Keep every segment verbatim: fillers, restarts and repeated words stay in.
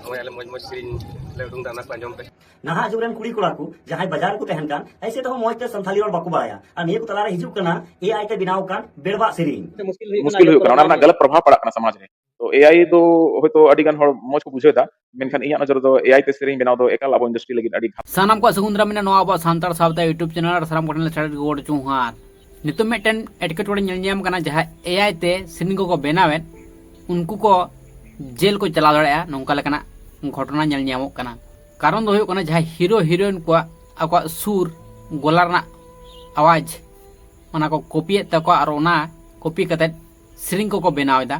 ᱱᱚᱜᱼᱚᱭ ᱟᱞᱮ ᱢᱚᱡᱽ ᱢᱚᱡᱽ ᱥᱮᱨᱮᱧ ᱞᱮ ᱩᱰᱩᱝ ᱫᱟ, ᱚᱱᱟ ᱠᱚ ᱟᱸᱡᱚᱢ ᱯᱮ᱾ ᱱᱟᱦᱟᱜ ᱡᱩᱜᱽ ᱨᱮᱱ ᱠᱩᱲᱤ ᱠᱚᱲᱟ ᱠᱚ ᱡᱟᱦᱟᱸᱭ ᱵᱟᱡᱟᱨ ᱨᱮᱠᱚ ᱛᱟᱦᱮᱱ ᱠᱟᱱ, ᱮᱭᱥᱮ ᱛᱮᱦᱚᱸ ᱢᱚᱡᱽ ᱛᱮ ᱥᱟᱱᱛᱷᱟᱞᱤ ᱨᱚᱲ ᱵᱟᱠᱚ ᱵᱟᱲᱟᱭᱟ᱾ ᱟᱨ ᱱᱤᱭᱟᱹ ᱠᱚ ᱛᱟᱞᱟᱨᱮ ᱦᱤᱡᱩᱜ ᱠᱟᱱᱟ ᱮ ᱟᱭ ᱛᱮ ᱵᱮᱱᱟᱣ ᱟᱠᱟᱱ ᱵᱮᱲᱵᱟᱜ ᱥᱮᱨᱮᱧ᱾ ᱢᱩᱥᱠᱤᱞ ᱦᱩᱭᱩᱜ ᱠᱟᱱᱟ, ᱚᱱᱟ ᱨᱮᱱᱟᱜ ᱜᱟᱞᱟᱛ ᱯᱨᱚᱵᱷᱟᱵᱽ ᱯᱟᱲᱟᱜ ᱠᱟᱱᱟ ᱥᱚᱢᱟᱡᱽ ᱨᱮ᱾ ᱛᱚ ᱮ ᱟᱭ ᱫᱚ ᱦᱚᱭᱛᱳ ᱟᱹᱰᱤ ᱜᱟᱱ ᱦᱚᱲ ᱢᱚᱡᱽ ᱠᱚ ᱵᱩᱡᱷᱟᱹᱣ ᱮᱫᱟ, ᱢᱮᱱᱠᱷᱟᱱ ᱤᱧᱟᱹᱜ ᱱᱚᱡᱚᱨ ᱨᱮᱫᱚ ᱮ ᱟᱭ ᱛᱮ ᱥᱮᱨᱮᱧ ᱵᱮᱱᱟᱣ ᱫᱚ ᱮᱠᱟᱞ ᱟᱵᱚ ᱤᱱᱰᱟᱥᱴᱨᱤ ᱞᱟᱹᱜᱤᱫ ᱟᱹᱰᱤ ᱜᱷᱟᱛ᱾ ᱥᱟᱱᱟᱢ ᱠᱚᱣᱟᱜ ᱥᱟᱹᱜᱩᱱ ᱫᱟᱨᱟᱢ ᱢᱮᱱᱟᱜᱼᱟ ᱱᱚᱣᱟ ᱟᱵᱚᱣᱟᱜ ᱥᱟᱱᱛᱟᱲ ᱥᱟᱶᱛᱟ YouTube ᱪᱮᱱᱮᱞ ᱟᱨ ᱥᱟᱱᱟᱢ ᱠᱚᱴᱷᱮᱱ ᱞᱮ ᱥᱟᱨᱦᱟᱣ ᱜᱚᱰ ᱡᱚᱦᱟᱨ᱾ ᱱᱤᱛᱚᱜ ᱢᱤᱫᱴᱮᱱ ᱮᱴᱠᱮᱴᱚᱬᱮ ᱧᱮᱞ ᱧᱟᱢ ᱠᱟᱱᱟ, ᱡᱟᱦᱟᱸ ᱮ ᱟᱭ ᱛᱮ ᱥᱮᱨᱮᱧ ᱠᱚᱠᱚ ᱵᱮᱱᱟᱣᱮᱫ, ᱩᱱᱠᱩ ᱠᱚ ᱡᱮᱞ ᱠᱚ ᱪᱟᱞᱟᱣ ᱫᱟᱲᱮᱭᱟᱜᱼᱟ, ᱱᱚᱝᱠᱟ ᱞᱮᱠᱟᱱᱟᱜ ᱜᱷᱚᱴᱚᱱᱟ ᱧᱮᱞ ᱧᱟᱢᱚᱜ ᱠᱟᱱᱟ᱾ ᱠᱟᱨᱚᱱ ᱫᱚ ᱦᱩᱭᱩᱜ ᱠᱟᱱᱟ, ᱡᱟᱦᱟᱸᱭ ᱦᱤᱨᱳ ᱦᱤᱨᱳᱭᱤᱱ ᱠᱚᱣᱟᱜ ᱟᱠᱚᱣᱟᱜ ᱥᱩᱨ, ᱜᱚᱞᱟ ᱨᱮᱱᱟᱜ ᱟᱣᱟᱡᱽ, ᱚᱱᱟ ᱠᱚ ᱠᱚᱯᱤᱭᱮᱫ ᱛᱟᱠᱚᱣᱟ ᱟᱨ ᱚᱱᱟ ᱠᱚᱯᱤ ᱠᱟᱛᱮᱫ ᱥᱮᱨᱮᱧ ᱠᱚᱠᱚ ᱵᱮᱱᱟᱣ ᱮᱫᱟ᱾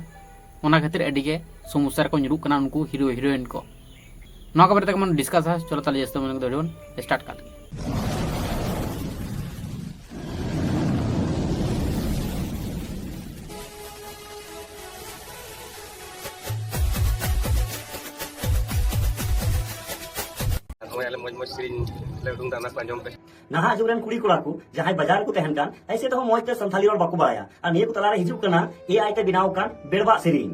ᱚᱱᱟ ᱠᱷᱟᱹᱛᱤᱨ ᱟᱹᱰᱤ ᱜᱮ ᱥᱚᱢᱚᱥᱥᱟ ᱨᱮᱠᱚ ᱧᱩᱨᱩᱜ ᱠᱟᱱᱟ ᱩᱱᱠᱩ ᱦᱤᱨᱳ ᱦᱤᱨᱳᱭᱤᱱ ᱠᱚ᱾ ᱱᱚᱣᱟ ᱠᱚ ᱵᱟᱨᱮ ᱛᱮ ᱵᱚᱱ ᱰᱤᱥᱠᱟᱥᱟ᱾ ᱪᱚᱞᱚ ᱛᱟᱦᱞᱮ ᱡᱟᱹᱥᱛᱤ ᱢᱚᱱᱮ ᱠᱟᱛᱮ ᱵᱚᱱ ᱥᱴᱟᱨᱴ ᱠᱟᱜ ᱞᱮᱜᱮ᱾ ᱱᱚᱜᱼᱚᱭ ᱟᱞᱮ ᱢᱚᱡᱽ ᱢᱚᱡᱽ ᱥᱮᱨᱮᱧ ᱞᱮ ᱩᱰᱩᱝ ᱫᱟ, ᱚᱱᱟ ᱠᱚ ᱟᱸᱡᱚᱢ ᱯᱮ᱾ ᱱᱟᱦᱟᱜ ᱡᱩᱜᱽ ᱨᱮᱱ ᱠᱩᱲᱤ ᱠᱚᱲᱟ ᱠᱚ ᱡᱟᱦᱟᱸᱭ ᱵᱟᱡᱟᱨ ᱨᱮᱠᱚ ᱛᱟᱦᱮᱱ ᱠᱟᱱ, ᱮᱭᱥᱮ ᱛᱮᱦᱚᱸ ᱢᱚᱡᱽ ᱛᱮ ᱥᱟᱱᱛᱷᱟᱞᱤ ᱨᱚᱲ ᱵᱟᱠᱚ ᱵᱟᱲᱟᱭᱟ᱾ ᱟᱨ ᱱᱤᱭᱟᱹ ᱠᱚ ᱛᱟᱞᱟᱨᱮ ᱦᱤᱡᱩᱜ ᱠᱟᱱᱟ ᱮ ᱟᱭ ᱛᱮ ᱵᱮᱱᱟᱣ ᱟᱠᱟᱱ ᱵᱮᱲᱵᱟᱜ ᱥᱮᱨᱮᱧ᱾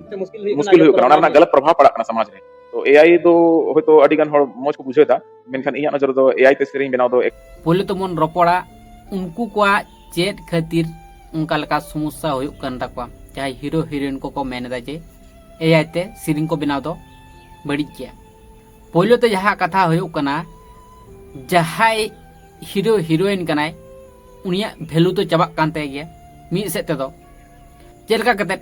ᱢᱩᱥᱠᱤᱞ ᱦᱩᱭᱩᱜ ᱠᱟᱱᱟ, ᱚᱱᱟ ᱨᱮᱱᱟᱜ ᱜᱟᱞᱟᱛ ᱯᱨᱚᱵᱷᱟᱵᱽ ᱯᱟᱲᱟᱜ ᱠᱟᱱᱟ ᱥᱚᱢᱟᱡᱽ ᱨᱮ᱾ ᱛᱚ ᱮ ᱟᱭ ᱫᱚ ᱦᱚᱭᱛᱳ ᱟᱹᱰᱤ ᱜᱟᱱ ᱦᱚᱲ ᱢᱚᱡᱽ ᱠᱚ ᱵᱩᱡᱷᱟᱹᱣ ᱮᱫᱟ, ᱢᱮᱱᱠᱷᱟᱱ ᱤᱧᱟᱹᱜ ᱱᱚᱡᱚᱨ ᱨᱮᱫᱚ ᱮ ᱟᱭ ᱛᱮ ᱥᱮᱨᱮᱧ ᱵᱮᱱᱟᱣ ᱫᱚ ᱮᱠ- ᱯᱳᱭᱞᱳ ᱛᱮᱵᱚᱱ ᱨᱚᱯᱚᱲᱟ ᱩᱱᱠᱩ ᱠᱚᱣᱟᱜ ᱪᱮᱫ ᱠᱷᱟᱹᱛᱤᱨ ᱚᱱᱠᱟ ᱞᱮᱠᱟ ᱥᱚᱢᱚᱥᱥᱟ ᱦᱩᱭᱩᱜ ᱠᱟᱱ ᱛᱟᱠᱚᱣᱟ, ᱡᱟᱦᱟᱸᱭ ᱦᱤᱨᱳ ᱦᱤᱨᱳᱭᱤᱱ ᱠᱚᱠᱚ ᱢᱮᱱ ᱮᱫᱟ ᱡᱮ ᱮ ᱟᱭ ᱛᱮ ᱥᱮᱨᱮᱧ ᱠᱚ ᱵᱮᱱᱟᱣ ᱫᱚ ᱵᱟᱹᱲᱤᱡ ᱜᱮᱭᱟ᱾ ᱯᱳᱭᱞᱳ ᱛᱮ ᱡᱟᱦᱟᱸ ᱠᱟᱛᱷᱟ ᱦᱩᱭᱩᱜ ᱠᱟᱱᱟ, ᱡᱟᱦᱟᱸᱭ ᱦᱤᱨᱳ ᱦᱤᱨᱳᱭᱤᱱ ᱠᱟᱱᱟᱭ, ᱩᱱᱤᱭᱟᱜ ᱵᱷᱮᱞᱩ ᱫᱚ ᱪᱟᱵᱟᱜ ᱠᱟᱱ ᱛᱟᱭ ᱜᱮᱭᱟ ᱢᱤᱫ ᱥᱮᱫ ᱛᱮᱫᱚ᱾ ᱪᱮᱫ ᱞᱮᱠᱟ ᱠᱟᱛᱮᱫ?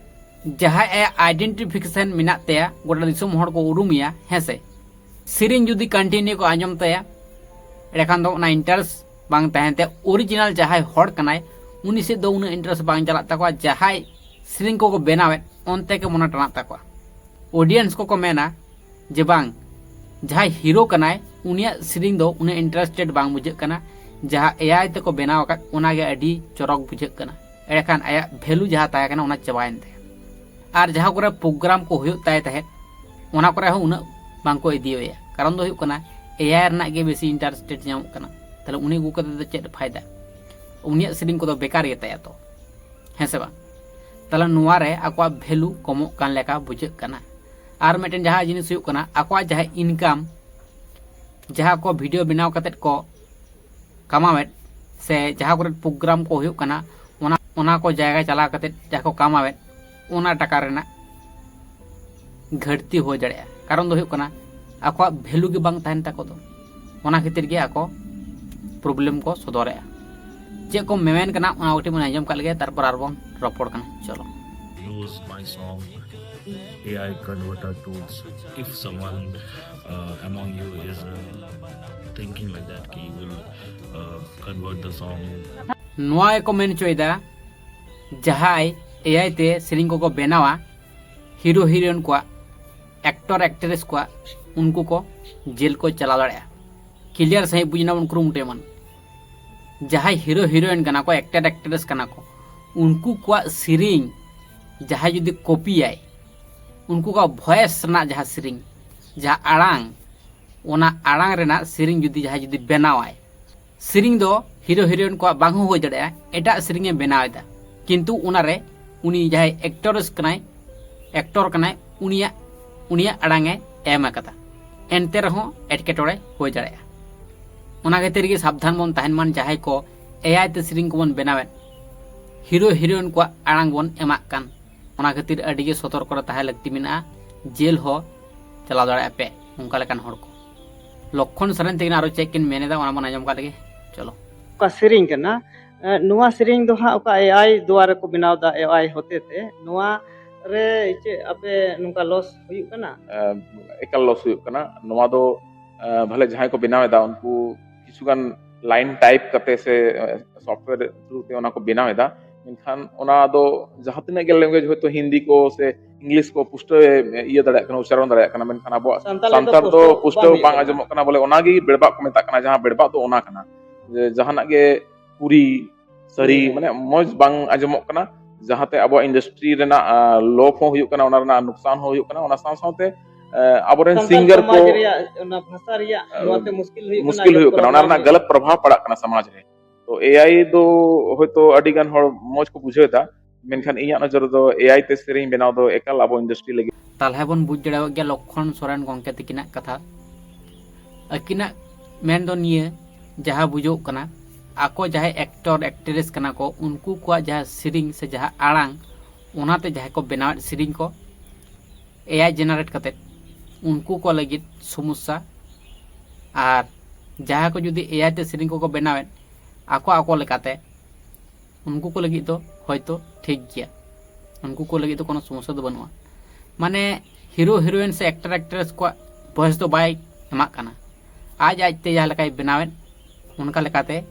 ᱡᱟᱦᱟᱸᱭ ᱟᱭᱟᱜ ᱟᱭᱰᱮᱱᱴᱤᱯᱷᱤᱠᱮᱥᱚᱱ ᱢᱮᱱᱟᱜ ᱛᱟᱭᱟ, ᱜᱚᱴᱟ ᱫᱤᱥᱚᱢ ᱦᱚᱲ ᱠᱚ ᱩᱨᱩᱢᱮᱭᱟ, ᱦᱮᱸ ᱥᱮ? ᱥᱮᱨᱮᱧ ᱡᱩᱫᱤ ᱠᱚᱱᱴᱤᱱᱤᱭᱩ ᱠᱚ ᱟᱸᱡᱚᱢ ᱛᱟᱭᱟ, ᱮᱸᱰᱮᱠᱷᱟᱱ ᱫᱚ ᱚᱱᱟ ᱤᱱᱴᱟᱨᱮᱥᱴ ᱵᱟᱝ ᱛᱟᱦᱮᱱ ᱛᱮ, ᱚᱨᱤᱡᱤᱱᱟᱞ ᱡᱟᱦᱟᱸᱭ ᱦᱚᱲ ᱠᱟᱱᱟᱭ, ᱩᱱᱤ ᱥᱮᱫ ᱫᱚ ᱩᱱᱟᱹᱜ ᱤᱱᱴᱟᱨᱮᱥᱴ ᱵᱟᱝ ᱪᱟᱞᱟᱜ ᱛᱟᱠᱚᱣᱟ᱾ ᱡᱟᱦᱟᱸᱭ ᱥᱮᱨᱮᱧ ᱠᱚᱠᱚ ᱵᱮᱱᱟᱣᱮᱫ, ᱚᱱᱛᱮ ᱜᱮ ᱢᱚᱱᱮ ᱴᱟᱱᱟᱜ ᱛᱟᱠᱚᱣᱟ᱾ ᱚᱰᱤᱭᱮᱱᱥ ᱠᱚᱠᱚ ᱢᱮᱱᱟ ᱡᱮ, "ᱵᱟᱝ, ᱡᱟᱦᱟᱸᱭ ᱦᱤᱨᱳ ᱠᱟᱱᱟᱭ, ᱩᱱᱤᱭᱟᱜ ᱥᱮᱨᱮᱧ ᱫᱚ ᱩᱱᱟᱹᱜ ᱤᱱᱴᱟᱨᱮᱥᱴᱮᱰ ᱵᱟᱝ ᱵᱩᱡᱷᱟᱹᱜ ᱠᱟᱱᱟ, ᱡᱟᱦᱟᱸ ᱮ ᱟᱭ ᱛᱮᱠᱚ ᱵᱮᱱᱟᱣ ᱟᱠᱟᱫ, ᱚᱱᱟᱜᱮ ᱟᱹᱰᱤ ᱪᱚᱨᱚᱠ ᱵᱩᱡᱷᱟᱹᱜ ᱠᱟᱱᱟ᱾" ᱮᱸᱰᱮᱠᱷᱟᱱ ᱟᱭᱟᱜ ᱵᱷᱮᱞᱩ ᱡᱟᱦᱟᱸ ᱛᱟᱦᱮᱸ ᱠᱟᱱᱟ, ᱚᱱᱟ ᱪᱟᱵᱟᱭᱮᱱ ᱛᱟᱭᱟ᱾ ᱟᱨ ᱡᱟᱦᱟᱸ ᱠᱚᱨᱮ ᱯᱨᱳᱜᱨᱟᱢ ᱠᱚ ᱦᱩᱭᱩᱜ ᱛᱟᱭ ᱛᱟᱦᱮᱸᱫ, ᱚᱱᱟ ᱠᱚᱨᱮ ᱦᱚᱸ ᱩᱱᱟᱹᱜ ᱵᱟᱝ ᱠᱚ ᱤᱫᱤᱭᱮᱭᱟ᱾ ᱠᱟᱨᱚᱱ ᱫᱚ ᱦᱩᱭᱩᱜ ᱠᱟᱱᱟ, ᱮ ᱟᱭ ᱨᱮᱱᱟᱜ ᱜᱮ ᱵᱮᱥᱤ ᱤᱱᱴᱟᱨᱮᱥᱴᱮᱰ ᱧᱟᱢᱚᱜ ᱠᱟᱱᱟ᱾ ᱛᱟᱦᱞᱮ ᱩᱱᱤ ᱟᱹᱜᱩ ᱠᱟᱛᱮ ᱫᱚ ᱪᱮᱫ ᱯᱷᱟᱭᱫᱟ? ᱩᱱᱤᱭᱟᱜ ᱥᱮᱨᱮᱧ ᱠᱚᱫᱚ ᱵᱮᱠᱟᱨ ᱜᱮᱛᱟᱭᱟ ᱛᱚ, ᱦᱮᱸ ᱥᱮ ᱵᱟᱝ? ᱛᱟᱦᱞᱮ ᱱᱚᱣᱟ ᱨᱮ ᱟᱠᱚᱣᱟᱜ ᱵᱷᱮᱞᱩ ᱠᱚᱢᱚᱜ ᱠᱟᱱ ᱞᱮᱠᱟ ᱵᱩᱡᱷᱟᱹᱜ ᱠᱟᱱᱟ᱾ ᱟᱨ ᱢᱤᱫᱴᱮᱱ ᱡᱟᱦᱟᱸ ᱡᱤᱱᱤᱥ ᱦᱩᱭᱩᱜ ᱠᱟᱱᱟ, ᱟᱠᱚᱣᱟᱜ ᱡᱟᱦᱟᱸ ᱤᱱᱠᱟᱢ, ᱡᱟᱦᱟᱸ ᱠᱚ ᱵᱷᱤᱰᱤᱭᱳ ᱵᱮᱱᱟᱣ ᱠᱟᱛᱮᱫ ᱠᱚ ᱠᱟᱢᱟᱣᱮᱫ, ᱥᱮ ᱡᱟᱦᱟᱸ ᱠᱚᱨᱮ ᱯᱨᱳᱜᱨᱟᱢ ᱠᱚ ᱦᱩᱭᱩᱜ ᱠᱟᱱᱟ, ᱚᱱᱟ ᱚᱱᱟ ᱠᱚ ᱡᱟᱭᱜᱟ ᱪᱟᱞᱟᱣ ᱠᱟᱛᱮᱫ ᱡᱟᱦᱟᱸ ᱠᱚ ᱠᱟᱢᱟᱣᱮᱫ, ᱚᱱᱟ ᱴᱟᱠᱟ ᱨᱮᱱᱟᱜ ᱜᱷᱟᱹᱴᱛᱤ ᱦᱩᱭ ᱫᱟᱲᱮᱭᱟᱜᱼᱟ᱾ ᱠᱟᱨᱚᱱ ᱫᱚ ᱦᱩᱭᱩᱜ ᱠᱟᱱᱟ, ᱟᱠᱚᱣᱟᱜ ᱵᱷᱮᱞᱩ ᱜᱮ ᱵᱟᱝ ᱛᱟᱦᱮᱱ ᱛᱟᱠᱚ ᱫᱚ, ᱚᱱᱟ ᱠᱷᱟᱹᱛᱤᱨ ᱜᱮ ᱟᱠᱚ ᱯᱨᱚᱵᱞᱮᱢ ᱠᱚ ᱥᱚᱫᱚᱨᱮᱜᱼᱟ᱾ ᱪᱮᱫ ᱠᱚ ᱢᱮᱢᱮᱱ ᱠᱟᱱᱟ, ᱚᱱᱟ ᱠᱟᱹᱴᱤᱡ ᱵᱚᱱ ᱟᱸᱡᱚᱢ ᱠᱟᱜ ᱞᱮᱜᱮ, ᱛᱟᱨᱯᱚᱨ ᱟᱨᱵᱚᱱ ᱨᱚᱯᱚᱲ ᱠᱟᱱᱟ᱾ ᱪᱚᱞᱚ᱾ Use my song A I converter tools. If someone uh, among you is uh, thinking like that, he will uh, convert the song. ᱱᱚᱣᱟ ᱜᱮᱠᱚ ᱢᱮᱱ ᱦᱚᱪᱚᱭᱮᱫᱟ, ᱡᱟᱦᱟᱸᱭ ᱮ ᱟᱭ ᱛᱮ ᱥᱮᱨᱮᱧ ᱠᱚᱠᱚ ᱵᱮᱱᱟᱣᱟ, ᱦᱤᱨᱳ ᱦᱤᱨᱳᱭᱤᱱ ᱠᱚᱣᱟᱜ, ᱮᱠᱴᱚᱨ ᱮᱠᱴᱨᱮᱥ ᱠᱚᱣᱟᱜ, ᱩᱱᱠᱩ ᱠᱚ ᱡᱮᱞ ᱠᱚ ᱪᱟᱞᱟᱣ ᱫᱟᱲᱮᱭᱟᱜᱼᱟ᱾ ᱠᱞᱤᱭᱟᱨ ᱥᱟᱺᱦᱤᱡ ᱵᱩᱡᱽ ᱨᱮᱱᱟᱜ ᱵᱚᱱ ᱠᱩᱨᱩᱢᱩᱴᱩᱭᱟ ᱢᱟᱱ᱾ ᱡᱟᱦᱟᱸᱭ ᱦᱤᱨᱳ ᱦᱤᱨᱳᱭᱤᱱ ᱠᱟᱱᱟ ᱠᱚ, ᱮᱠᱴᱟᱨ ᱮᱠᱴᱨᱮᱥ ᱠᱟᱱᱟ ᱠᱚ, ᱩᱱᱠᱩ ᱠᱚᱣᱟᱜ ᱥᱮᱨᱮᱧ ᱡᱟᱦᱟᱸᱭ ᱡᱩᱫᱤ ᱠᱚᱯᱤᱭᱟᱭ, ᱩᱱᱠᱩ ᱠᱚᱣᱟᱜ ᱵᱷᱚᱭᱮᱥ ᱨᱮᱱᱟᱜ ᱡᱟᱦᱟᱸ ᱥᱮᱨᱮᱧ, ᱡᱟᱦᱟᱸ ᱟᱲᱟᱝ, ᱚᱱᱟ ᱟᱲᱟᱝ ᱨᱮᱱᱟᱜ ᱥᱮᱨᱮᱧ ᱡᱩᱫᱤ ᱡᱟᱦᱟᱸᱭ ᱡᱩᱫᱤ ᱵᱮᱱᱟᱣᱟᱭ, ᱥᱮᱨᱮᱧ ᱫᱚ ᱦᱤᱨᱳ ᱦᱤᱨᱳᱭᱤᱱ ᱠᱚᱣᱟᱜ ᱵᱟᱝ ᱦᱚᱸ ᱦᱩᱭ ᱫᱟᱲᱮᱭᱟᱜᱼᱟ, ᱮᱴᱟᱜ ᱥᱮᱨᱮᱧᱮ ᱵᱮᱱᱟᱣ ᱮᱫᱟ, ᱠᱤᱱᱛᱩ ᱚᱱᱟᱨᱮ ᱩᱱᱤ ᱡᱟᱦᱟᱸᱭ ᱮᱠᱴᱨᱮᱥ ᱠᱟᱱᱟᱭ, ᱮᱠᱴᱚᱨ ᱠᱟᱱᱟᱭ, ᱩᱱᱤᱭᱟᱜ ᱩᱱᱤᱭᱟᱜ ᱟᱲᱟᱝ ᱮ ᱮᱢ ᱟᱠᱟᱫᱟ, ᱮᱱᱛᱮ ᱨᱮᱦᱚᱸ ᱮᱴᱠᱮᱴᱚᱬᱮ ᱦᱩᱭ ᱫᱟᱲᱮᱭᱟᱜᱼᱟ᱾ ᱚᱱᱟ ᱠᱷᱟᱹᱛᱤᱨ ᱜᱮ ᱥᱟᱵᱫᱷᱟᱱ ᱵᱚᱱ ᱛᱟᱦᱮᱱ ᱢᱟ, ᱡᱟᱦᱟᱸᱭ ᱠᱚ ᱮ ᱟᱭ ᱛᱮ ᱥᱮᱨᱮᱧ ᱠᱚᱵᱚᱱ ᱵᱮᱱᱟᱣᱮᱫ, ᱦᱤᱨᱳ ᱦᱤᱨᱳᱭᱤᱱ ᱠᱚᱣᱟᱜ ᱟᱲᱟᱝ ᱵᱚᱱ ᱮᱢᱟᱜ ᱠᱟᱱ, ᱚᱱᱟ ᱠᱷᱟᱹᱛᱤᱨ ᱟᱹᱰᱤ ᱜᱮ ᱥᱚᱛᱚᱨᱠᱚ ᱨᱮ ᱛᱟᱦᱮᱸ ᱞᱟᱹᱠᱛᱤ ᱢᱮᱱᱟᱜᱼᱟ᱾ ᱡᱮᱞ ᱦᱚᱸ ᱪᱟᱞᱟᱣ ᱫᱟᱲᱮᱭᱟᱜᱼᱟ ᱯᱮ ᱚᱱᱠᱟ ᱞᱮᱠᱟᱱ ᱦᱚᱲ ᱠᱚ᱾ ᱞᱚᱠᱠᱷᱚᱱ ᱥᱚᱨᱮᱱ ᱛᱟᱹᱠᱤᱱ ᱟᱨᱚ ᱪᱮᱫ ᱠᱤᱱ ᱢᱮᱱ ᱮᱫᱟ, ᱚᱱᱟ ᱵᱚᱱ ᱟᱸᱡᱚᱢ ᱠᱟᱜ ᱞᱮᱜᱮ᱾ ᱪᱚᱞᱚ᱾ ᱚᱠᱟ ᱥᱮᱨᱮᱧ ᱠᱟᱱᱟ, ᱮ, ᱱᱚᱣᱟ ᱥᱮᱨᱮᱧ ᱫᱚ ᱦᱟᱸᱜ ᱚᱠᱟ ᱮ ᱟᱭ ᱫᱩᱣᱟᱨᱟ ᱠᱚ ᱵᱮᱱᱟᱣ ᱮᱫᱟ, ᱮ ᱟᱭ ᱦᱚᱛᱮ ᱛᱮ, ᱱᱚᱣᱟ ᱨᱮ ᱪᱮᱫ ᱟᱯᱮ ᱱᱚᱝᱠᱟ ᱞᱚᱥ ᱦᱩᱭᱩᱜ ᱠᱟᱱᱟ? ᱮ, ᱮᱠᱟᱞ ᱞᱚᱥ ᱦᱩᱭᱩᱜ ᱠᱟᱱᱟ᱾ ᱱᱚᱣᱟ ᱫᱚ, ᱮ, ᱵᱷᱟᱞᱮ ᱡᱟᱦᱟᱸᱭ ᱠᱚ ᱵᱮᱱᱟᱣ ᱮᱫᱟ, ᱩᱱᱠᱩ ᱠᱤᱪᱷᱩᱜᱟᱱ ᱞᱟᱭᱤᱱ ᱴᱟᱭᱤᱯ ᱠᱟᱛᱮ ᱥᱮ, ᱮ, ᱥᱚᱯᱷᱴᱣᱮᱨ ᱛᱷᱨᱩ ᱛᱮ ᱚᱱᱟ ᱠᱚ ᱵᱮᱱᱟᱣ ᱮᱫᱟ᱾ ᱢᱮᱱᱠᱷᱟᱱ ᱚᱱᱟ ᱫᱚ ᱡᱟᱦᱟᱸ ᱛᱤᱱᱟᱹᱜ ᱜᱮ ᱞᱮᱝᱜᱩᱭᱮᱡᱽ, ᱦᱚᱭᱛᱳ ᱦᱤᱱᱫᱤ ᱠᱚ ᱥᱮ ᱤᱝᱞᱤᱥ ᱠᱚ ᱯᱩᱥᱴᱟᱹᱣ ᱮ ᱤᱭᱟᱹ ᱫᱟᱲᱮᱭᱟᱜ ᱠᱟᱱᱟ, ᱩᱪᱪᱟᱨᱚᱱ ᱫᱟᱲᱮᱭᱟᱜ ᱠᱟᱱᱟ, ᱢᱮᱱᱠᱷᱟᱱ ᱟᱵᱚᱣᱟᱜ ᱥᱟᱱᱛᱟᱲ ᱫᱚ ᱥᱟᱱᱛᱟᱲ ᱫᱚ ᱯᱩᱥᱴᱟᱹᱣ ᱯᱩᱥᱴᱟᱹᱣ ᱵᱟᱝ ᱵᱟᱝ ᱦᱤᱡᱩᱜ ᱟᱸᱡᱚᱢᱚᱜ ᱠᱟᱱᱟ᱾ ᱵᱚᱞᱮ, ᱚᱱᱟᱜᱮ ᱵᱮᱲᱵᱟᱜ ᱠᱚ ᱢᱮᱛᱟᱜ ᱠᱟᱱᱟ᱾ ᱡᱟᱦᱟᱸ ᱵᱮᱲᱵᱟᱜ ᱫᱚ ᱚᱱᱟ ᱠᱟᱱᱟ, ᱡᱮ ᱡᱟᱦᱟᱱᱟᱜ ᱜᱮ ᱯᱩᱨᱤ ᱥᱟᱹᱨᱤ, ᱦᱮᱸ᱾ ᱢᱟᱱᱮ ᱢᱚᱡᱽ ᱵᱟᱝ ᱟᱸᱡᱚᱢᱚᱜ ᱠᱟᱱᱟ, ᱡᱟᱦᱟᱸᱛᱮ ᱟᱵᱚᱣᱟᱜ ᱤᱱᱰᱟᱥᱴᱨᱤ ᱨᱮᱱᱟᱜ, ᱟᱸ, ᱞᱚᱯ ᱦᱚᱸ ᱦᱩᱭᱩᱜ ᱠᱟᱱᱟ, ᱚᱱᱟ ᱨᱮᱱᱟᱜ ᱱᱩᱠᱥᱟᱱ ᱦᱚᱸ ᱦᱩᱭᱩᱜ ᱠᱟᱱᱟ᱾ ᱚᱱᱟ ᱥᱟᱶ ᱥᱟᱶᱛᱮ, ᱟᱸ, ᱟᱵᱚᱨᱮᱱ ᱥᱟᱱᱛᱟᱲ ᱥᱤᱝᱜᱟᱨ ᱥᱚᱢᱟᱡᱽ ᱠᱚ, ᱨᱮᱭᱟᱜ ᱚᱱᱟ ᱵᱷᱟᱥᱟ ᱨᱮᱭᱟᱜ ᱟᱸ, ᱱᱚᱣᱟᱛᱮ ᱢᱩᱥᱠᱤᱞ ᱦᱩᱭᱩᱜ ᱠᱟᱱᱟ, ᱢᱩᱥᱠᱤᱞ ᱦᱩᱭᱩᱜ ᱠᱟᱱᱟ, ᱚᱱᱟ ᱨᱮᱱᱟᱜ ᱜᱟᱞᱟᱛ ᱯᱨᱚᱵᱷᱟᱵᱽ ᱯᱟᱲᱟᱜ ᱠᱟᱱᱟ ᱥᱚᱢᱟᱡᱽ ᱨᱮ᱾ ᱛᱚ ᱮ ᱟᱭ ᱫᱚ ᱦᱚᱭᱛᱳ ᱟᱹᱰᱤ ᱜᱟᱱ ᱦᱚᱲ ᱢᱚᱡᱽ ᱠᱚ ᱵᱩᱡᱷᱟᱹᱣ ᱮᱫᱟ, ᱢᱮᱱᱠᱷᱟᱱ ᱤᱧᱟᱹᱜ ᱱᱚᱡᱚᱨ ᱨᱮᱫᱚ ᱮ ᱟᱭ ᱛᱮ ᱥᱮᱨᱮᱧ ᱵᱮᱱᱟᱣ ᱫᱚ ᱮᱠᱟᱞ ᱟᱵᱚ ᱤᱱᱰᱟᱥᱴᱨᱤ ᱞᱟᱹᱜᱤᱫ᱾ ᱛᱟᱦᱚᱞᱮ ᱵᱚᱱ ᱵᱩᱡᱽ ᱫᱟᱲᱮᱭᱟᱜ ᱜᱮᱭᱟ ᱞᱚᱠᱠᱷᱚᱱ ᱥᱚᱨᱮᱱ ᱜᱚᱢᱠᱮ ᱛᱟᱹᱠᱤᱱᱟᱜ ᱠᱟᱛᱷᱟ᱾ ᱟᱹᱠᱤᱱᱟᱜ ᱢᱮᱱ ᱫᱚ ᱱᱤᱭᱟᱹ, ᱡᱟᱦᱟᱸ ᱵᱩᱡᱷᱟᱹᱜ ᱠᱟᱱᱟ, ᱟᱠᱚ ᱡᱟᱦᱟᱸᱭ ᱮᱠᱴᱚᱨ ᱮᱠᱴᱨᱮᱥ ᱠᱟᱱᱟ ᱠᱚ, ᱩᱱᱠᱩ ᱠᱚᱣᱟᱜ ᱡᱟᱦᱟᱸ ᱥᱮᱨᱮᱧ ᱥᱮ ᱡᱟᱦᱟᱸ ᱟᱲᱟᱝ, ᱚᱱᱟᱛᱮ ᱡᱟᱦᱟᱸᱭ ᱠᱚ ᱵᱮᱱᱟᱣᱮᱫ ᱥᱮᱨᱮᱧ ᱠᱚ ᱮ ᱟᱭ ᱡᱮᱱᱟᱨᱮᱴ ᱠᱟᱛᱮᱫ, ᱩᱱᱠᱩ ᱠᱚ ᱞᱟᱹᱜᱤᱫ ᱥᱚᱢᱚᱥᱥᱟ᱾ ᱟᱨ ᱡᱟᱦᱟᱸ ᱠᱚ ᱡᱩᱫᱤ ᱮ ᱟᱭ ᱛᱮ ᱥᱮᱨᱮᱧ ᱠᱚᱠᱚ ᱵᱮᱱᱟᱣᱮᱫ ᱟᱠᱚ ᱟᱠᱚ ᱞᱮᱠᱟᱛᱮ, ᱩᱱᱠᱩ ᱠᱚ ᱞᱟᱹᱜᱤᱫ ᱫᱚ ᱦᱚᱭᱛᱳ ᱴᱷᱤᱠ ᱜᱮᱭᱟ, ᱩᱱᱠᱩ ᱠᱚ ᱞᱟᱹᱜᱤᱫ ᱫᱚ ᱠᱳᱱᱳ ᱥᱚᱢᱚᱥᱥᱟ ᱫᱚ ᱵᱟᱹᱱᱩᱜᱼᱟ᱾ ᱢᱟᱱᱮ ᱦᱤᱨᱳ ᱦᱤᱨᱳᱭᱤᱱ ᱥᱮ ᱮᱠᱴᱟᱨ ᱮᱠᱴᱨᱮᱥ ᱠᱚᱣᱟᱜ ᱵᱷᱚᱭᱮᱥ ᱫᱚ ᱵᱟᱭ ᱮᱢᱟᱜ ᱠᱟᱱᱟ, ᱟᱡ ᱟᱡᱛᱮ ᱡᱟᱦᱟᱸ ᱞᱮᱠᱟᱭ ᱵᱮᱱᱟᱣᱮᱫ ᱚᱱᱠᱟ ᱞᱮᱠᱟᱛᱮ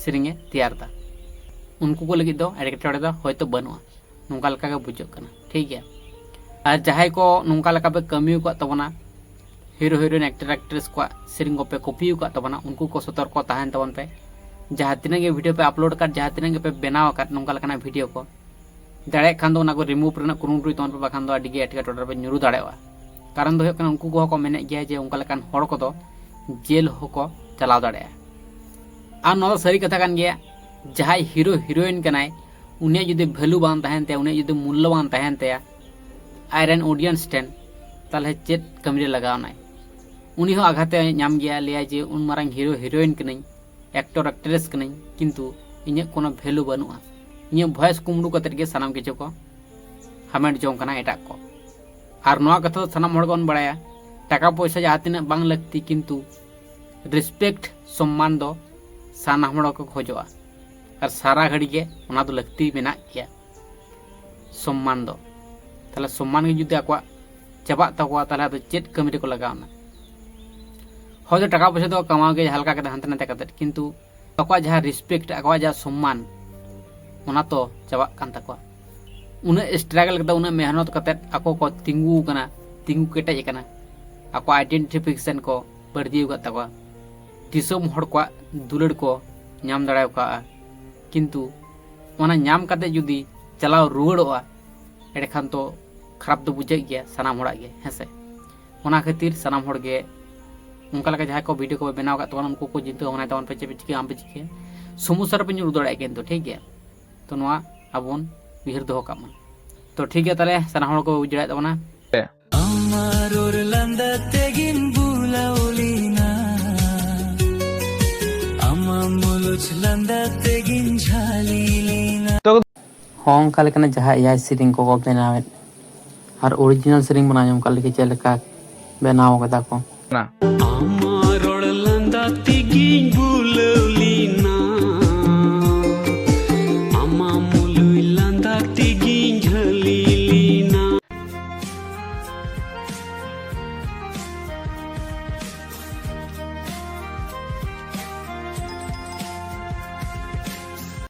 ᱥᱮᱨᱮᱧᱮ ᱛᱮᱭᱟᱨ ᱮᱫᱟ᱾ ᱩᱱᱠᱩ ᱠᱚ ᱞᱟᱹᱜᱤᱫ ᱫᱚ ᱮᱴᱠᱮᱴᱚᱬᱮ ᱫᱚ ᱦᱚᱭᱛᱳ ᱵᱟᱹᱱᱩᱜᱼᱟ, ᱱᱚᱝᱠᱟ ᱞᱮᱠᱟ ᱜᱮ ᱵᱩᱡᱷᱟᱹᱜ ᱠᱟᱱᱟ, ᱴᱷᱤᱠ ᱜᱮᱭᱟ᱾ ᱟᱨ ᱡᱟᱦᱟᱸᱭ ᱠᱚ ᱱᱚᱝᱠᱟ ᱞᱮᱠᱟ ᱯᱮ ᱠᱟᱹᱢᱤ ᱟᱠᱟᱫ ᱛᱟᱵᱚᱱᱟ, ᱦᱤᱨᱳ ᱦᱤᱨᱳᱭᱤᱱ ᱮᱠᱴᱟᱨ ᱮᱠᱴᱨᱮᱥ ᱠᱚᱣᱟᱜ ᱥᱮᱨᱮᱧ ᱠᱚᱯᱮ ᱠᱚᱯᱤ ᱟᱠᱟᱫ ᱛᱟᱵᱚᱱᱟ, ᱩᱱᱠᱩ ᱠᱚ ᱥᱚᱛᱚᱨᱠᱚ ᱛᱟᱦᱮᱱ ᱛᱟᱵᱚᱱ ᱯᱮ᱾ ᱡᱟᱦᱟᱸ ᱛᱤᱱᱟᱹᱜ ᱜᱮ ᱵᱷᱤᱰᱤᱭᱳ ᱯᱮ ᱟᱯᱞᱳᱰ ᱟᱠᱟᱫ, ᱡᱟᱦᱟᱸ ᱛᱤᱱᱟᱹᱜ ᱜᱮᱯᱮ ᱵᱮᱱᱟᱣ ᱟᱠᱟᱫ ᱱᱚᱝᱠᱟ ᱞᱮᱠᱟᱱᱟᱜ ᱵᱷᱤᱰᱤᱭᱳ ᱠᱚ, ᱫᱟᱲᱮᱭᱟᱜ ᱠᱷᱟᱱ ᱫᱚ ᱚᱱᱟ ᱠᱚ ᱨᱤᱢᱩᱵᱷ ᱨᱮᱱᱟᱜ ᱠᱩᱨᱩᱢᱩᱴᱩᱭ ᱛᱟᱵᱚᱱ ᱯᱮ, ᱵᱟᱠᱷᱟᱱ ᱫᱚ ᱟᱹᱰᱤ ᱜᱮ ᱮᱴᱠᱮᱴᱚᱬᱮ ᱨᱮᱯᱮ ᱧᱩᱨᱩ ᱫᱟᱲᱮᱭᱟᱜᱼᱟ᱾ ᱠᱟᱨᱚᱱ ᱫᱚ ᱦᱩᱭᱩᱜ ᱠᱟᱱᱟ, ᱩᱱᱠᱩ ᱠᱚᱦᱚᱸ ᱠᱚ ᱢᱮᱱᱮᱫ ᱜᱮᱭᱟ ᱡᱮ ᱚᱱᱠᱟ ᱞᱮᱠᱟᱱ ᱦᱚᱲ ᱠᱚᱫᱚ ᱡᱮᱞ ᱦᱚᱸᱠᱚ ᱪᱟᱞᱟᱣ ᱫᱟᱲᱮᱭᱟᱜᱼᱟ᱾ ᱟᱨ ᱱᱚᱣᱟ ᱫᱚ ᱥᱟᱹᱨᱤ ᱠᱟᱛᱷᱟ ᱠᱟᱱ ᱜᱮᱭᱟ, ᱡᱟᱦᱟᱸᱭ ᱦᱤᱨᱳ ᱦᱤᱨᱳᱭᱤᱱ ᱠᱟᱱᱟᱭ, ᱩᱱᱤᱭᱟᱜ ᱡᱩᱫᱤ ᱵᱷᱮᱞᱩ ᱵᱟᱝ ᱛᱟᱦᱮᱱ ᱛᱟᱭᱟ, ᱩᱱᱤᱭᱟᱜ ᱡᱩᱫᱤ ᱢᱩᱞᱞᱚ ᱵᱟᱝ ᱛᱟᱦᱮᱱ ᱛᱟᱭᱟ ᱟᱡᱨᱮᱱ ᱚᱰᱤᱭᱮᱱᱥ ᱴᱷᱮᱱ, ᱛᱟᱦᱚᱞᱮ ᱪᱮᱫ ᱠᱟᱹᱢᱤᱨᱮ ᱞᱟᱜᱟᱣ ᱮᱱᱟᱭ? ᱩᱱᱤ ᱦᱚᱸ ᱟᱜᱷᱟᱛᱮ ᱧᱟᱢ ᱜᱮᱭᱟ, ᱞᱟᱹᱭᱟᱭ ᱡᱮ ᱩᱱ ᱢᱟᱨᱟᱝ ᱦᱤᱨᱳ ᱦᱤᱨᱳᱭᱤᱱ ᱠᱟᱹᱱᱟᱹᱧ, ᱮᱠᱴᱚᱨ ᱮᱠᱴᱨᱮᱥ ᱠᱟᱹᱱᱟᱹᱧ, ᱠᱤᱱᱛᱩ ᱤᱧᱟᱹᱜ ᱠᱳᱱᱳ ᱵᱷᱮᱞᱩ ᱵᱟᱹᱱᱩᱜᱼᱟ, ᱤᱧᱟᱹᱜ ᱵᱷᱚᱭᱮᱥ ᱠᱩᱢᱵᱽᱲᱩ ᱠᱟᱛᱮᱫ ᱜᱮ ᱥᱟᱱᱟᱢ ᱠᱤᱪᱷᱩ ᱠᱚ ᱦᱟᱢᱮᱴ ᱡᱚᱝ ᱠᱟᱱᱟ ᱮᱴᱟᱜ ᱠᱚ᱾ ᱟᱨ ᱱᱚᱣᱟ ᱠᱟᱛᱷᱟ ᱫᱚ ᱥᱟᱱᱟᱢ ᱦᱚᱲ ᱜᱮᱵᱚᱱ ᱵᱟᱲᱟᱭᱟ, ᱴᱟᱠᱟ ᱯᱚᱭᱥᱟ ᱡᱟᱦᱟᱸ ᱛᱤᱱᱟᱹᱜ ᱵᱟᱝ ᱞᱟᱹᱠᱛᱤ, ᱠᱤᱱᱛᱩ ᱨᱮᱥᱯᱮᱠᱴ ᱥᱚᱢᱢᱟᱱ ᱫᱚ ᱥᱟᱱᱟᱢ ᱦᱚᱲ ᱠᱚ ᱠᱷᱚᱡᱚᱜᱼᱟ, ᱟᱨ ᱥᱟᱨᱟ ᱜᱷᱟᱹᱲᱤ ᱜᱮ ᱚᱱᱟ ᱫᱚ ᱞᱟᱹᱠᱛᱤ ᱢᱮᱱᱟᱜ ᱜᱮᱭᱟ᱾ ᱥᱚᱢᱢᱟᱱ ᱫᱚ, ᱛᱟᱦᱚᱞᱮ ᱥᱚᱢᱢᱟᱱ ᱜᱮ ᱡᱩᱫᱤ ᱟᱠᱚᱣᱟᱜ ᱪᱟᱵᱟᱜ ᱛᱟᱠᱚᱣᱟ, ᱛᱟᱦᱚᱞᱮ ᱟᱫᱚ ᱪᱮᱫ ᱠᱟᱹᱢᱤ ᱨᱮᱠᱚ ᱞᱟᱜᱟᱣᱱᱟ? ᱦᱚᱭᱛᱳ ᱴᱟᱠᱟ ᱯᱚᱭᱥᱟ ᱫᱚ ᱠᱟᱢᱟᱣ ᱜᱮ ᱡᱟᱦᱟᱸ ᱞᱮᱠᱟ ᱠᱟᱛᱮ ᱦᱟᱱᱛᱮ ᱱᱟᱛᱮ ᱠᱟᱛᱮ, ᱠᱤᱱᱛᱩ ᱟᱠᱚᱣᱟᱜ ᱡᱟᱦᱟᱸ ᱨᱮᱥᱯᱮᱠᱴ, ᱟᱠᱚᱣᱟᱜ ᱡᱟᱦᱟᱸ ᱥᱚᱢᱢᱟᱱ, ᱚᱱᱟ ᱛᱚ ᱪᱟᱵᱟᱜ ᱠᱟᱱ ᱛᱟᱠᱚᱣᱟ᱾ ᱩᱱᱟᱹᱜ ᱥᱴᱨᱟᱜᱚᱞ ᱠᱟᱛᱮ, ᱩᱱᱟᱹᱜ ᱢᱮᱦᱱᱚᱛ ᱠᱟᱛᱮ ᱟᱠᱚ ᱠᱚ ᱛᱤᱸᱜᱩ ᱟᱠᱟᱱᱟ, ᱛᱤᱸᱜᱩ ᱠᱮᱴᱮᱡ ᱟᱠᱟᱱᱟ, ᱟᱠᱚ ᱟᱭᱰᱮᱱᱴᱤᱯᱷᱤᱠᱮᱥᱚᱱ ᱠᱚ ᱵᱟᱹᱲᱛᱤ ᱟᱠᱟᱫ ᱛᱟᱠᱚᱣᱟ, ᱫᱤᱥᱚᱢ ᱦᱚᱲ ᱠᱚᱣᱟᱜ ᱫᱩᱞᱟᱹᱲ ᱠᱚ ᱧᱟᱢ ᱫᱟᱲᱮ ᱟᱠᱟᱫᱼᱟ᱾ ᱠᱤᱱᱛᱩ ᱚᱱᱟ ᱧᱟᱢ ᱠᱟᱛᱮ ᱡᱩᱫᱤ ᱪᱟᱞᱟᱣ ᱨᱩᱣᱟᱹᱲᱚᱜᱼᱟ, ᱮᱸᱰᱮᱠᱷᱟᱱ ᱛᱚ ᱠᱷᱟᱨᱟᱯ ᱫᱚ ᱵᱩᱡᱷᱟᱹᱜ ᱜᱮᱭᱟ ᱥᱟᱱᱟᱢ ᱦᱚᱲᱟᱜ ᱜᱮ, ᱦᱮᱸ ᱥᱮ? ᱚᱱᱟ ᱠᱷᱟᱹᱛᱤᱨ ᱥᱟᱱᱟᱢ ᱦᱚᱲ ᱜᱮ ᱚᱱᱠᱟ ᱞᱮᱠᱟ ᱡᱟᱦᱟᱸᱭ ᱠᱚ ᱵᱷᱤᱰᱤᱭᱳ ᱠᱚ ᱵᱮᱱᱟᱣ ᱟᱠᱟᱫ ᱛᱟᱵᱚᱱᱟ, ᱩᱱᱠᱩ ᱠᱚ ᱪᱤᱱᱛᱟᱹ ᱵᱷᱟᱵᱽᱱᱟᱭ ᱛᱟᱵᱚᱱ ᱯᱮ, ᱪᱮᱫ ᱯᱮ ᱪᱤᱠᱟᱹᱭᱟ, ᱵᱟᱝ ᱯᱮ ᱪᱤᱠᱟᱹᱭᱟ, ᱥᱚᱢᱚᱥᱥᱟ ᱨᱮᱯᱮ ᱧᱩᱨ ᱫᱟᱲᱮᱭᱟᱜᱼᱟ ᱠᱤᱱᱛᱩ, ᱴᱷᱤᱠ ᱜᱮᱭᱟ? ᱛᱚ ᱱᱚᱣᱟ ᱟᱵᱚ ᱵᱚᱱ ᱩᱭᱦᱟᱹᱨ ᱫᱚᱦᱚ ᱠᱟᱜ ᱢᱟ᱾ ᱛᱚ ᱴᱷᱤᱠ ᱜᱮᱭᱟ, ᱛᱟᱦᱚᱞᱮ ᱥᱟᱱᱟᱢ ᱦᱚᱲ ᱠᱚ ᱵᱩᱡᱽ ᱫᱟᱲᱮᱭᱟᱜ ᱛᱟᱵᱚᱱᱟ᱾ ᱟᱢᱟᱜ ᱨᱚᱲ ᱞᱟᱸᱫᱟ ᱛᱮᱜᱤᱧ ᱵᱩᱞᱟᱹᱣ ᱞᱮᱱᱟ, ᱟᱢᱟᱜ ᱢᱩᱞᱩᱡ ᱞᱟᱸᱫᱟ ᱛᱮᱜᱤᱧ ᱡᱷᱟᱹᱞᱤ ᱞᱮᱱᱟ᱾ ᱦᱚᱸ, ᱚᱱᱠᱟ ᱞᱮᱠᱟᱱᱟᱜ ᱡᱟᱦᱟᱸ ᱮ ᱟᱭ ᱥᱮᱨᱮᱧ ᱠᱚᱠᱚ ᱵᱮᱱᱟᱣᱮᱫ ᱟᱨ ᱚᱨᱤᱡᱤᱱᱟᱞ ᱥᱮᱨᱮᱧ ᱵᱚᱱ ᱟᱸᱡᱚᱢ ᱠᱟᱜ ᱞᱮᱠᱟ ᱪᱮᱫ ᱞᱮᱠᱟ ᱵᱮᱱᱟᱣ ᱠᱟᱫᱟ ᱠᱚ᱾ ᱟᱢᱟᱜ